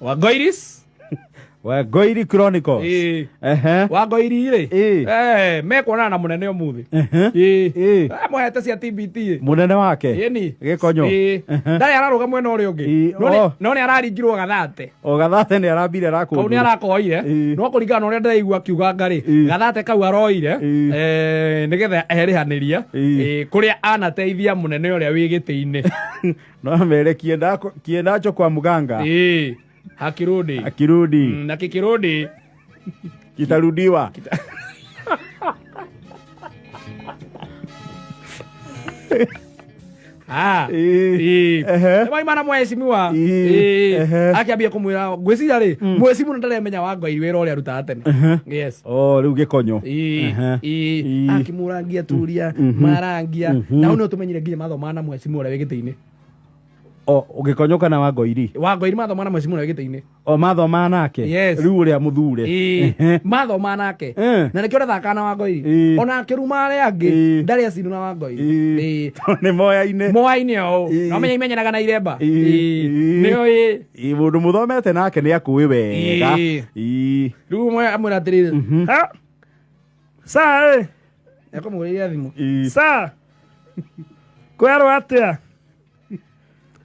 Wangoiris. Wangoiri Chronicles. Ĩĩ. Ehe. Wangoiri rĩ. Ĩĩ. Eh, mekuonana na mũnene ũmũthĩ. Ehe. Ĩĩ. Ĩĩ. Eh, mũhete cia TBT ĩ. Mũnene wake. Ĩni. Gĩkonyo. Ĩĩ. Ehe. Ndarĩ ararũga mwena ũrĩa ũngĩ. Ĩĩ, No nĩ- oh. No nĩ araringirwo gathate. O gathate nĩ arambire Kau nĩ arakũndũra. arakoire Ĩĩ. no kũringana na ũrĩa ndĩraigua akiuganga rĩ Ĩĩ. gathate kau aroire Ĩĩ. eh, nĩgetha erĩhanĩria Ĩĩ. eh, kũrĩa anateithia mũnene ũrĩa wĩ gĩtĩ-inĩ. No amere kiendako kiendacho kwa mganga. Ĩĩ. Hakirudi. Akirudi. Na kikirudi Kitarudiwa. Ah. Ĩĩ. Ĩĩ. Ehe. Nĩ maimana mheshimiwa. Ĩĩ. Ĩĩ. Ehe. Akĩambia kũmwĩra ngwĩciria rĩ mheshimiwa ndaremenya Wangũi wĩra ũrĩa arutaga tene. Yes. Oh, rĩu gĩkonyo. Ĩĩ. Ehe. Ĩĩ. Ĩĩ. Akĩmũrangia turia marangia na hau nĩho tũmenyire nginya mathoma na mheshimiwa ũrĩa wĩ gĩtĩ-inĩ. O gĩkonyo kana Wangoiri? Wangũi mathoma na mheshimiwa ũrĩa wĩ gĩtĩ-inĩ. O mathoma nake. Yes. Rĩu ũrĩa mũthure. Ĩĩ. Ehe. Mathoma nake. Eh. Na nĩkĩo ndathakaga na Wangũi. Ĩĩ. Ona akĩruma arĩa angĩ Ĩĩ. ndarĩ acindu na Wangũi. Ĩĩ. Ĩĩ. Tondũ nĩ moyaine. Moaine o. Ĩĩ. No menya imenyanaga na iremba. Ĩĩ. Ĩĩ. Ĩĩ. Nĩo ĩĩ. Ĩĩ, mũndũ mũthomete nake nĩ akũĩ wega. Ĩĩ. Ĩĩ. Rĩu ũmwe amwĩra atĩrĩrĩ. Ha? Saa ĩ Ekũmũgũrĩria thimũ. Ĩĩ. Saa kwerwo atĩa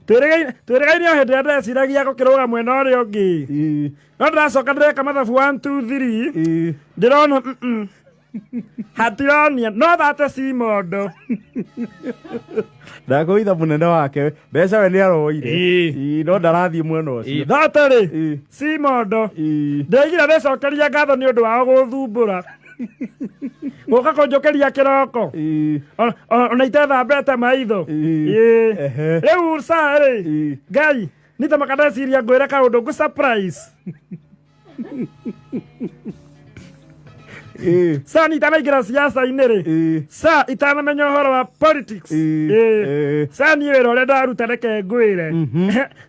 twĩrĩgaine o hĩndĩ ĩrĩa ndeciragia gũkĩrũga mwena ũrĩa ũngĩ Ĩĩ. no ndĩracoka ndĩreka mathabu 1 2 3 Ĩĩ. ndĩrona mm-mm. hatironia no thate ci mondo Ndakũitha mũnene wake mbeca we nĩ aroire. Ĩĩ. Ĩĩ, no ndarathiĩ mwena ũcio. thate rĩ Ĩĩ. ci mondo Ĩĩ. ndĩraigire ndĩcokeria ngatho nĩ ũndũ wao gũthumbũra gũka kũnjũkĩria kĩroko Ĩĩ. Ona itethambete maitho. Ĩĩ. Ĩĩ. Ehe. Rĩu saa rĩ Ĩĩ. Ngai nitamaka ndeciria ngwĩre kaũndũ ngũ surprise. Ĩĩ. Saa ni itanaingĩra siasa-inĩ rĩ Ĩĩ. saa itanamenya ũhoro wa politics. Ĩĩ. Ĩĩ. Ĩĩ. Saa niĩ wĩra ũrĩa ndaruta reke ngwĩre.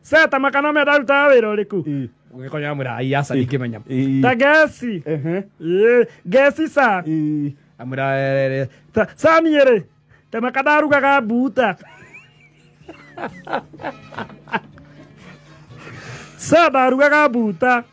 Saa tamaka no menya ndarutaga wĩra ũrĩkũ? Ĩĩ. Gĩkonyo amwĩra ai aca ndingĩmenya. Ĩĩ. Ta ngeci. Ehe. Ĩĩ, ngeci saa. Ĩĩ. Amwĩra eh, Saa niĩ rĩ tamaka ndarugaga mbuta. Saa ndarugaga mbuta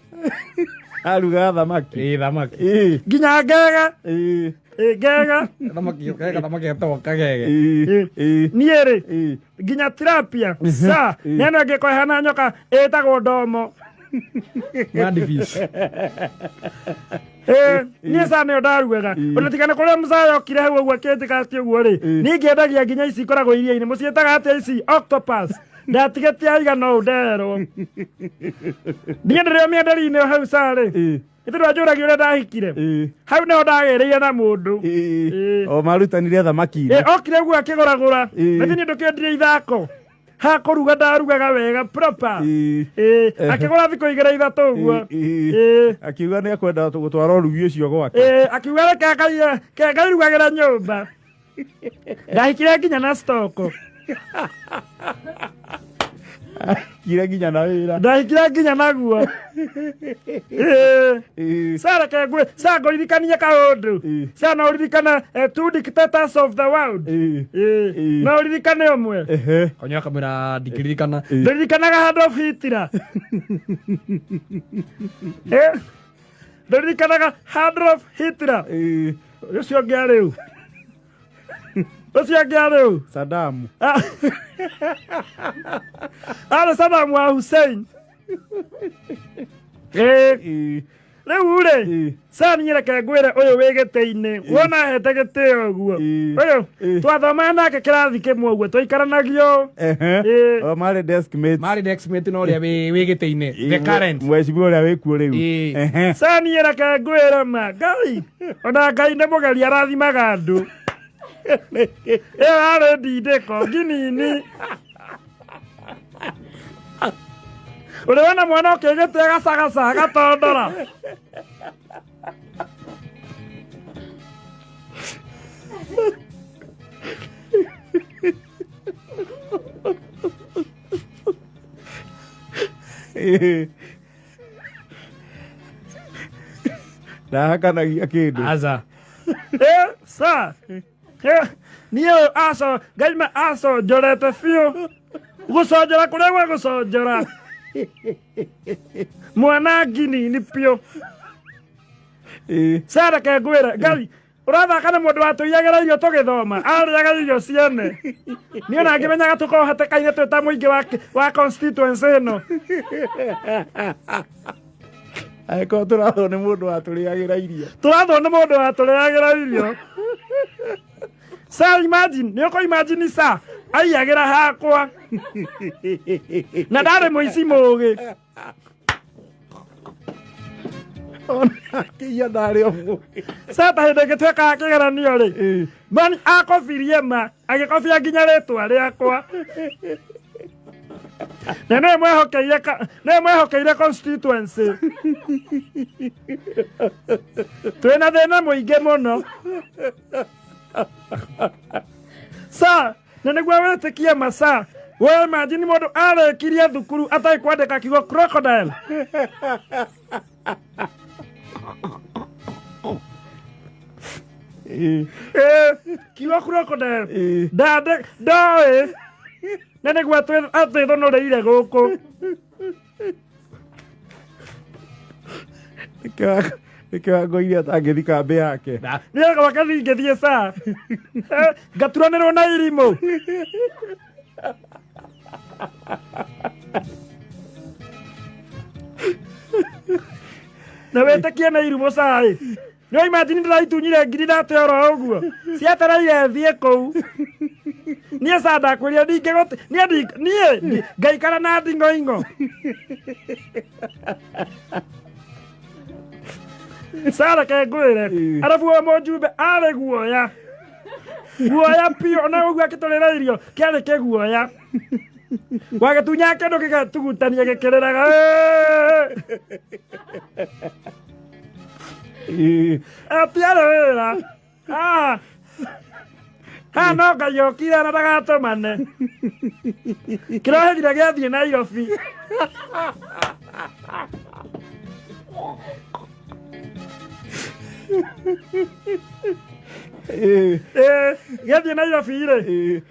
Arugaga thamaki. ĩĩ thamaki. Ĩĩ. nginya ngega. Ĩĩ. Ĩĩ, ngega. Thamaki kega thamaki getagwo kagege. Ĩĩ. Ĩĩ. Niĩ rĩ Ĩĩ. nginya tilapia sa Ĩĩ. neno ĩngĩkorwo ĩhana nyoka ĩtagwo ndomo. Mad fish. Ĩĩ, niĩ sa nĩyo ndarugaga ona tiga nĩ kũrĩa mũcaya okire hau ũguo akĩnjĩka atĩ ũguo rĩ niĩ ngĩendagia nginya ici ikoragwo iria-inĩ mũciĩtaga atĩa ici octopus ndatigĩtie aigana ũũ nderwo niĩ ndĩrĩ o mĩenderio-inĩ hau sa rĩ Ĩĩ. ĩtĩ ndwanjũragia ũrĩa ndahikire Ĩĩ. hau nĩho ndagĩrĩire na mũndũ Ĩĩ. Ĩĩ. O marutanire thamaki-inĩ. Ĩ, okire ũguo akĩgũragũra Ĩĩ. na niĩ ndũkĩendire ithako ha kũruga ndarugaga wega proper. Ĩĩ. Ĩĩ, akĩgũra thikũ igĩrĩ ithatũ ũguo. Ĩĩ. Ĩĩ. Akiuga nĩ akwenda gũtwara ũrugi ũcio gwake. Ĩĩ, akiuga reke ke ngairugagĩra nyũmba. Ndahikire nginya na stoko. Kire nginya na wĩra. Ndahikire nginya naguo. Ĩĩ. Ĩĩ. Sa reke ngwĩ sa ngũririkanie kaũndũ. Ĩĩ. Sa no ũririkane two dictators of the world. Ĩĩ. Ĩĩ. Ĩĩ. No ũririkane ũmwe. Ehe. Konyo akamwĩra ndingĩririkana. Ĩĩ. Ndũririkanaga Adolf Hitler. Eh? Ndũririkanaga Adolf Hitler. Ĩĩ. Ũcio ũngĩ arĩ ũ? Ũcio ũngĩ arĩ ũ? Saddam. Ah. Arĩ Saddam wa Hussein. Ĩĩ. Ĩĩ. Rĩu rĩ, Ĩĩ. sa niĩ reke ngwĩre ũyũ wĩ gĩtĩ-inĩ wona hete gĩtĩo ũguo Ĩĩ. ũyũ Ĩĩ. twathomaga nake kĩrathi kĩmwe ũguo twaikaranagia Ehe. Ĩĩ. O marĩ desk mates. Marĩ desk mate na ũrĩa wĩ gĩtĩ-inĩ. The current. Mheshimiwa ũrĩa wĩkuo rĩu. Ĩĩ. Ehe. Sa niĩ reke ngwĩre ma Ngai ona Ngai nĩ mũgeria arathimaga andũ ĩyo yarĩ ndindĩko nginini ũrĩ wona mwana ũkĩgĩte agacagaca agatondora Ndahakanagia kĩndũ. Aca. Eh, sa Eh, niĩ ũyũ aco ngaima aconjorete biũ gũconjora kũrĩa gwa gũconjora. Mwana nginini piũ. Sara ke ngwĩre Ngai ũrathaka na mũndũ watũiyagĩra irio tũgĩthoma, arĩaga irio ciene. Niĩ ona ngĩmenyaga tũkorwo hatĩka-inĩ twĩ ta mũingĩ wa constituency ĩno. Angĩkorwo tũrathwo nĩ mũndũ watũrĩagĩra irio. Tũrathwo nĩ mũndũ watũrĩagĩra irio. Sa imagine, nĩ ũkũ imagine sa aiyagĩra hakwa na ndarĩ mũici mũgĩ. Ona akĩiya ndarĩ o mũgĩ. Sa ta hĩndĩ ĩngĩ twekaga kĩgeranio rĩ, mani akobirie ma agĩkobia nginya rĩtwa rĩakwa. Na nĩwe mwehokeire constituency. Twĩna thĩna mũingĩ mũno. Sa na nĩguo wĩtĩkie masa, we imagine mũndũ arĩkirie thukuru atarĩ kwandĩka kiugo crocodile. Kiugo crocodile ndande ndoĩ na nĩguo atwĩthũnũrĩire gũkũ. Nĩkĩo wangoire atangĩthi kambĩ yake. Nĩ gwake ndingĩthiĩ sa ngaturanĩrwo na irimũ. Na wĩtĩkie na irimũ sa ĩ. Nĩ imagine ndĩraitunyire ngiri ndate oro ũguo. Ciatereire thiĩ kũu. Niĩ sa ndakwĩrire ndingĩgũti niĩ niĩ ngaikara na nding'oing'o. Sara ke ngwĩre arabu ũyũ mũjumbe arĩ guoya guoya piũ ona ũguo akĩtũrĩra irio kĩarĩ kĩguoya wagĩtunya kĩndũ gĩgatugutania gĩkĩrĩraga atiarĩ wĩra haha no Ngai okire na ndagatũmane. Kĩrohĩgire gĩathiĩ Nairobi. Gĩathiĩ Nairobi rĩ,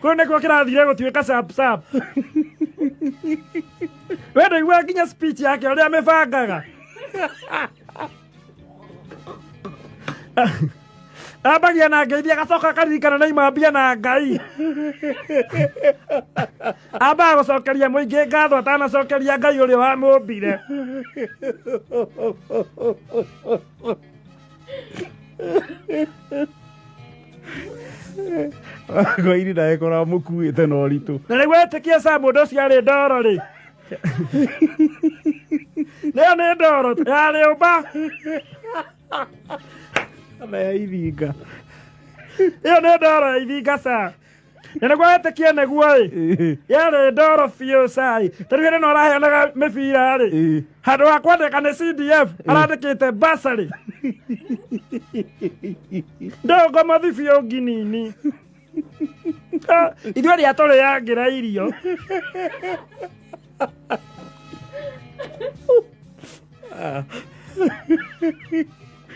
kũu nĩkuo kĩrathire gũtuĩka sap sap. We ndũiguaga nginya speech yake ũrĩa amĩbangaga. Ambagia na ngeithi agacoka akaririkana na imambia na Ngai. Ambaga gũcokeria mũingĩ ngatho atanacokeria Ngai ũrĩa wamũmbire. Ngoiri naye korwo mũkuĩte na ũritũ. Na rĩu wetĩkie sa mũndũ ũcio arĩ ndoro rĩ. Nĩyo nĩ ndoro ya rĩũmba. Na ya ithinga. Ĩyo nĩ ndoro ya ithinga sa. Na nĩguo wetĩkie nĩguo ĩ. Yarĩ ndoro biũ cai. Ta rĩu hĩndĩ ĩno ũraheanaga mĩbira rĩ. Handũ ha kwandĩka nĩ CDF arandĩkĩte bursary. Ndũngũmũthi biũ nginini. Ithuĩ arĩa tũrĩangĩra irio.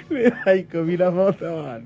Wĩra 10 na 41.